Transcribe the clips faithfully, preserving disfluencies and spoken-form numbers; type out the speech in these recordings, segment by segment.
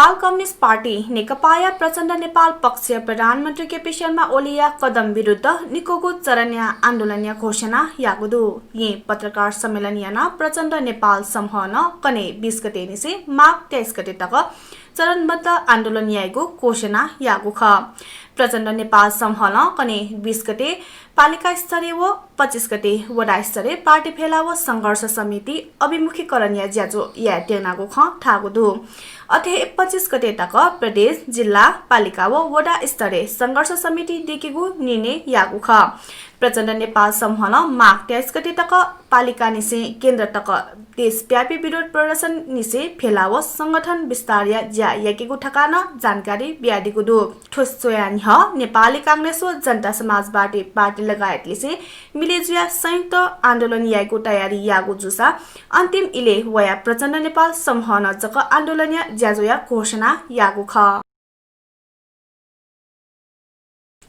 Nepal communist party नेकपाया प्रचण्ड नेपाल पक्षया प्रधानमन्त्री केपी शर्मा ओलीया कदम विरुद्ध निक्वःगु चरणया आन्दोलनया घोषणा याःगु दु। येँ पत्रकार सम्मेलन यानाः प्रचण्ड नेपाल समूहं कन्हय् बीस गते निसें माघ तेइस गते तक चरणबद्ध आन्दोलन यायेगु घोषणा याःगु खः। प्रचण्ड नेपाल समूहं कन्हय् बीस गते पालिका स्तरीय व पच्चिस गते वडा स्तरीय पार्टी भेला व संघर्ष समिति अभिमुखीकरणया ज्याझ्वः याये त्यनागु खँ धाःगु दु। अथे हे पच्चिस गते तक प्रदेश, जिल्ला, पालिका व वडा स्तरीय संघर्ष समिति दयेकेगु निर्णय याःगु खः। प्रचण्ड नेपाल समूहं माघ तेइस गते तक पालिकानिसें केन्द्र तक देशव्यापी विरोध प्रदर्शननिसें भेला व संगठन विस्तारया ज्या याकेगु धकाः नं जानकारी बियादीगु दु। थ्व स्वयां न्ह्यः नेपाली कांग्रेस व जनता समाजवादी पार्टी लगायतलिसें मिले जुयाः संयुक्त आन्दोलन यायेगु तयारी याःगु जूसा अन्तिम इलय् वयाः प्रचण्ड नेपाल समूहं जक आन्दोलनया ज्याझ्वःया घोषणा याःगु खः।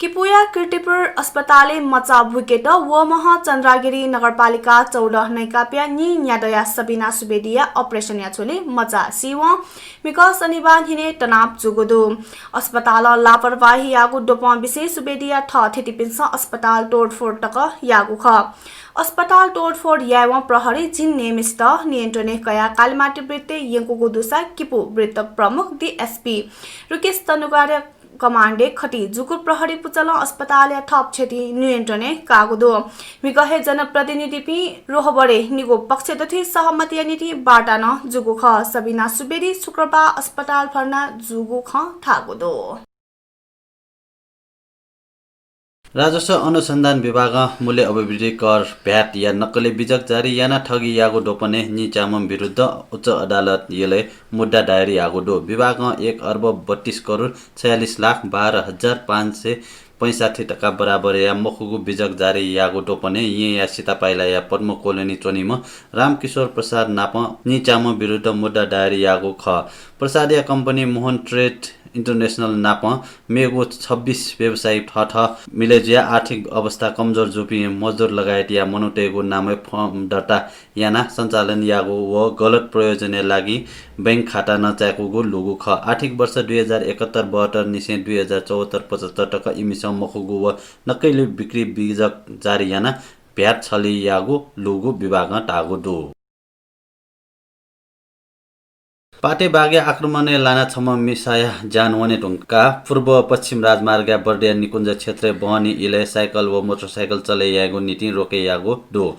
किपूया कीर्तिपुर अस्पतालय् मचा बुइकेत वःम्ह चन्द्रागिरी नगरपालिका चौध नैकापिया नीन्यादँया सबिना सुवेदीया अपरेसनया झ्वलय् मचा सीवं म्हिगः शनिबार न्हिनय् तनाव जूगु दु। अस्पतालं लापरवाही याःगु द्वपं बिसें सुवेदीया थःथितिपिन्सं अस्पताल तोडफोड तक याःगु खः। अस्पताल तोडफोड यायेवं प्रहरीं झिंनिम्हसित नियन्त्रणय् कयाः कालिमाटी वृत्तय् यंकूगु दुसा किपू वृत्त प्रमुख डिएसपी रुकेश तनुकारया कमान्डय् खती जूगु प्रहरी पुचलं अस्पतालया थप क्षति नियन्त्रणय् काःगु दु। म्हिगः हे जनप्रतिनिधिपिं रोहबरय् निगू पक्ष दथुइ सहमतिया निंतिं वार्ता नं जूगु खः। सबिना सुवेदी शुक्रबार अस्पताल भर्ना जूगु खँ धाःगु दु। राजस्व अनुसन्धान विभागं मूल्य अभिवृद्धि कर, भ्याटया नक्कली बीजक जारी यानाः ठगी याःगु द्वपनय् नीच्याम्ह विरुद्ध उच्च अदालत यलय् मुद्दा दायर याःगु दु। विभागं एक अर्ब बत्तीस करोड छयालिस लाख बाह्र हजार पाँच सय पैंसठ्ठी तका बराबरया मखुगु बीजक जारी याःगु द्वपनय् येँया सितापाइलाया पद्म कोलोनी च्वनीम्ह रामकिशोर प्रसाद नाप नीच्याम्ह विरुद्ध मुद्दा दायर याःगु खः। प्रसादया कम्पनी मोहन ट्रेड इन्टरनेसनल नाप मेगु छब्बीस व्यवसायी थःथः मिले जुयाः आर्थिक अवस्था कमजोर जूपिं मजदुर लगायतया मनूतय्गु नामय् फर्म दर्ता यानाः सञ्चालन याःगु व गलत प्रयोजनया लागि बैंक खाता नं चाय्कूगु लूगु खः। आर्थिक वर्ष दुई हजार एकहत्तर बहत्तर निसें दुई हजार चौहत्तर पचहत्तर तक इमिसं मखुगु व नक्कली बिक्री बीजक जारी यानाः भ्याट छली याःगु लूगु विभागं धाःगु दु। पाटे बाघया आक्रमणय् लानाः छम्ह मिसाया ज्यान वने धुंकाः पूर्व पश्चिम राजमार्गया बर्दिया निकुञ्ज क्षेत्रय् बहनी इलय् साइकल व मोटरसाइकल चले यायेगु निंतिं रोके याःगु दु।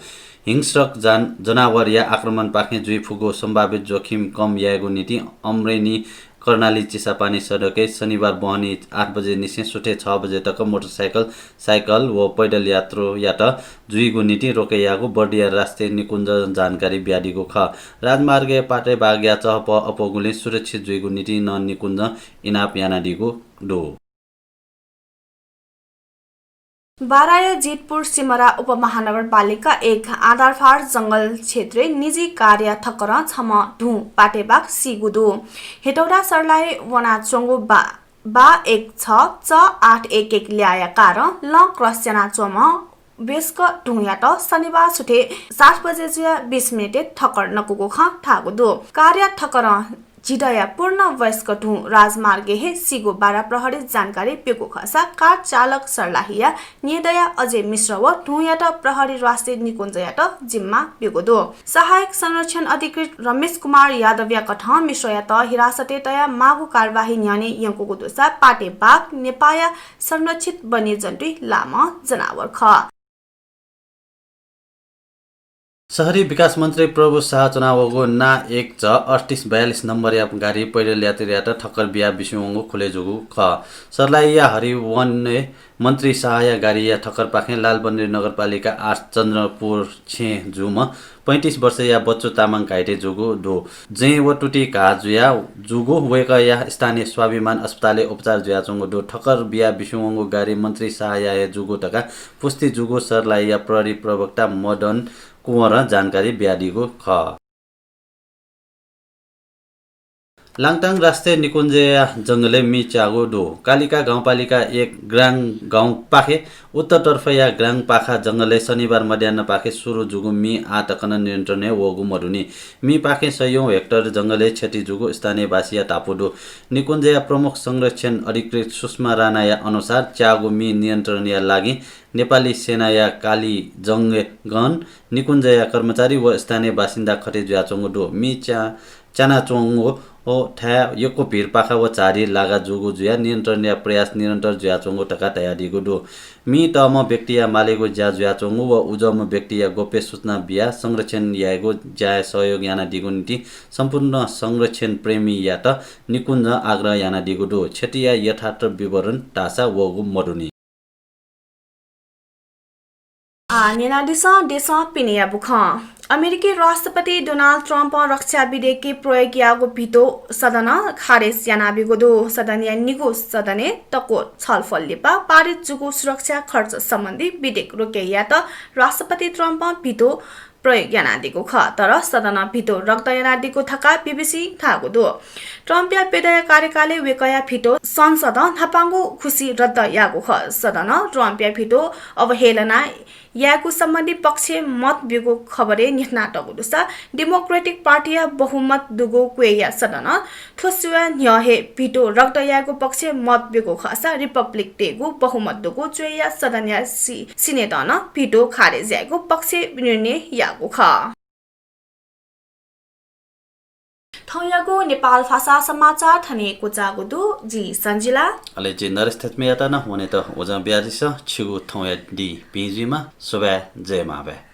हिंस्रक जान-, जनावरया आक्रमणपाखें जुइफुगु सम्भावित जोखिम कम यायेगु निंतिं अमरेनी कर्णाली चिसापानी सडकय् शनिबार बहनी आठ बजे निसें सुथे छ बजे तक मोटरसाइकल, साइकल व पैदल यात्रुयात जुइगु निंतिं रोके याःगु बर्दिया राष्ट्रिय निकुञ्जं जानकारी बियादीगु खः। राजमार्गय् पाटे बाघया चहप अप्वःगुलिं सुरक्षित जुइगु निंतिं नं निकुञ्जं इनाप यानादीगु दु। बाराया जितपुर सिमरा उपमहानगरपालिका एक आधारफार जंगल क्षेत्रय् निजी कारया ठक्करं छम्ह धुँ पाटे बाघ सीगु दु। हेटौडा सर्लाही वनाच्वंगु बा, बा एक छ च आठ एक एक ल्याःया कारं लं क्रस यानाच्वंम्ह वयस्क धुँयात शनिबार सुथे सात बजे जुयाः बीस मिनेटय् ठक्कर नकूगु खँ धाःगु दु। कारया ठक्करं झिदँया पूर्ण वयस्क धुँ राजमार्गय् हे सीगु बारा प्रहरीं जानकारी ब्यूगु खःसा कार चालक सर्लाहीया न्येदँया अजय मिश्र व धुँयात प्रहरीं राष्ट्रिय निकुञ्जयात जिम्मा ब्यूगु दु। सहायक संरक्षण अधिकृत रमेश कुमार यादवया कथं मिश्रयात हिरासतय् तयाः माःगु कार्यवाही न्ह्यःने यंकूगु दुसा पाटे बाघ नेपाःया संरक्षित वन्यजन्तुइ लाःम्ह जनावर खः। शहरी विकास मन्त्री प्रभु शाह च्वनावःगु ना एक च अठतिस बयालिस नम्बरया गाडी पैदल यात्रीयात ठक्कर बियाः बिस्युं वंगु खुले जूगु खः। सर्लाहीया हरिवनय् मन्त्री शाहया गाडीया ठक्करपाखें लालबन्दी नगरपालिका आठ चन्द्रपुर छेँ जूम्ह पैंतिस वर्षया बच्चु तामाङ घाइते जूगु दु। जैं व तुति घाः जुयाः जूगु वय्कःया स्थानीय स्वाभिमान अस्पतालय् उपचार जुयाच्वंगु दु। ठक्कर बियाः बिस्युं वंगु गाडी मन्त्री शाहया हे जूगु धकाः पुष्टि जूगु सर्लाहीया प्रहरी प्रवक्ता मदन कुँवरं जानकारी बियादीगु खः। लाङ्टाङ राष्ट्रिय निकुञ्जया जंगलय् मी च्याःगु दु। कालिका गाउँपालिका एक ग्राङ गाउँपाखे उत्तरतर्फया ग्राङ पाखा जंगलय् शनिबार मध्याह्नपाखे सुरु जूगु मी आः तक नं नियन्त्रणय् वःगु मदुनि। मीपाखें सयौं हेक्टर जंगलय् क्षति जूगु स्थानीयवासीया धापू दु। निकुञ्जया प्रमुख संरक्षण अधिकृत सुषमा राणाया अनुसार च्याःगु मी नियन्त्रणया लागि नेपाली सेनाया काली जंग गहन निकुञ्जया कर्मचारी व स्थानीय बासिन्दा खटे जुयाच्वंगु दु। मी च्या-, च्यानाच्वंगु व थाय् यक्व भिरपाखा व झारी लागा जूगु जुयाः नियन्त्रणया प्रयास निरन्तर जुयाच्वंगु धकाः धयादीगु दु। मी तःम्ह व्यक्तिया मालेगु ज्या जुयाच्वंगु व उजःम्ह व्यक्तिया गोप्य सूचना बियाः संरक्षण यायेगु ज्याय् सहयोग यानादीगु निंतिं सम्पूर्ण संरक्षण प्रेमीयात निकुञ्जं आग्रह यानादीगु दु। क्षतिया यथार्थ विवरण धाःसा वःगु मदुनि। आः न्यनादिसँ देशं पिनेया बुखँ। अमेरिकी राष्ट्रपति डोनाल्ड ट्रम्पं रक्षा विधेयकय् प्रयोग याःगु भिटो सदनं खारेज यानाबीगु दु। सदनया निगू सदनय् तक्व छलफल लिपा पारित जूगु सुरक्षा खर्च सम्बन्धी विधेयक रोके यायेत राष्ट्रपति ट्रम्पं भिटो प्रयोग यानादीगु खः, तर सदनं भिटो रद्द यानादीगु धकाः बीबीसीं धाःगु दु। ट्रम्पया प्यदँया कार्यकालय् वय्कःया भिटो संसदं न्हापांगु खुसी रद्द याःगु खः। सदनं ट्रम्पया भिटो अवहेलना यायेगु सम्बन्धी पक्षय् मत ब्यूगु खबरय् न्ह्यथनातःगु दुसा डेमोक्रेटिक पार्टीया बहुमत दुगु क्वय्या सदनं थ्व स्वयाः न्ह्यः हे भिटो रद्द यायेगु पक्षय् मत ब्यूगु खःसा रिपब्लिकतय्गु बहुमत दुगु च्वय्या सदनया सि-, सिनेटं नं भिटो खारेज यायेगु पक्षय् निर्णय याःगु खः। थौंयागु नेपाल भाषा समाचार थन हे क्वचाःगु दु। जि सञ्जिला। अले जि नरेश थेच्मेयात नं वनेत उजं बियादिसँ। छिगु थौंया दिं भिं जुइमा। सुभाय्, जय मांभाय्।